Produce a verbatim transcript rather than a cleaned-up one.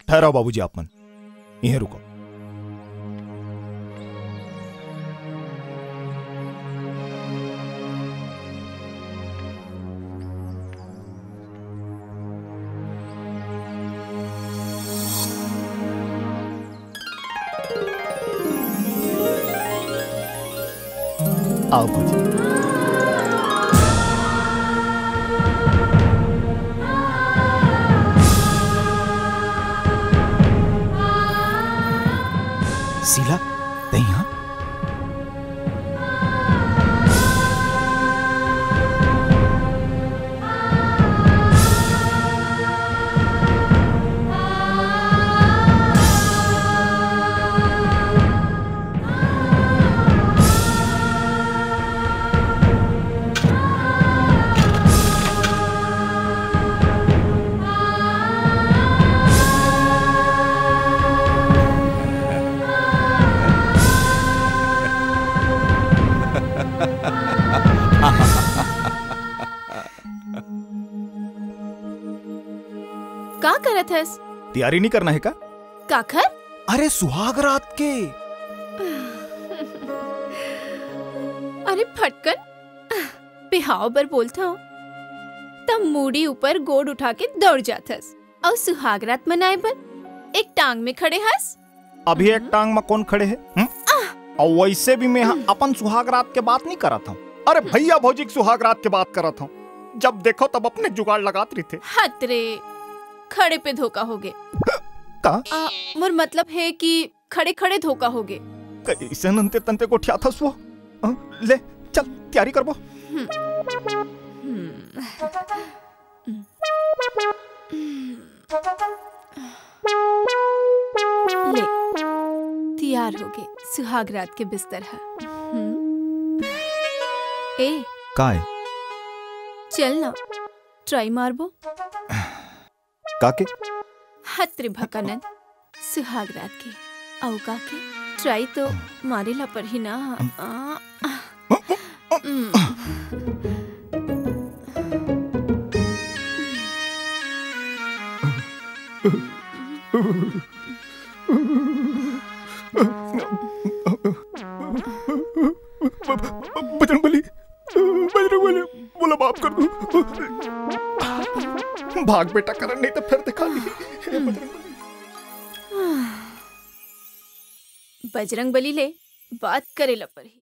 ठहराव बाबूजी, आप मन इहें रुकव। आओ भौजी। शीला, तैं इहाँ? का करत हस? तैयारी नहीं करना है का? काखर? अरे, सुहाग रात के। अरे फटकन, बिहाव बर बोलथव, त मुड़ी ऊपर गोड़ उठा के दौड़ जाथस, अउ सुहाग रात मनाए बर एक टांग में खड़े हस। अभी एक टांग म कोन खड़े हे? हम्म? अउ वैसे भी मैं ह अपन सुहाग रात के बात नहीं करत हूँ। अरे भैया भौजी के सुहाग रात के बात करत हूँ। जब देखो तब अपने जुगाड़ लगात रहिथे। हत रे, खड़े पे धोखा होगे। का? आ, मोर मतलब हे कि खड़े खड़े धोखा होगे। कइसन अंते तंते गोठियाथस वो? हाँ, ले, चल, तैयारी करबो। हम्म। हम्म। ले, तैयार होगे सुहाग रात के बिस्तर ह। हम्म। ए, काय? चल ना, try मारबो। का के? हत रे भकानंद, सुहाग रात के। अउ का के? Try तो मारे ला परही ना। आ, आ। हम्म। बजरंग बली, बजरंग बली, मोला माफ कर दो। भाग बेटा करण, नहीं तो फिर दिखा दी। हे बजरंग बली। बजरंग बली ले बात करे ला परही।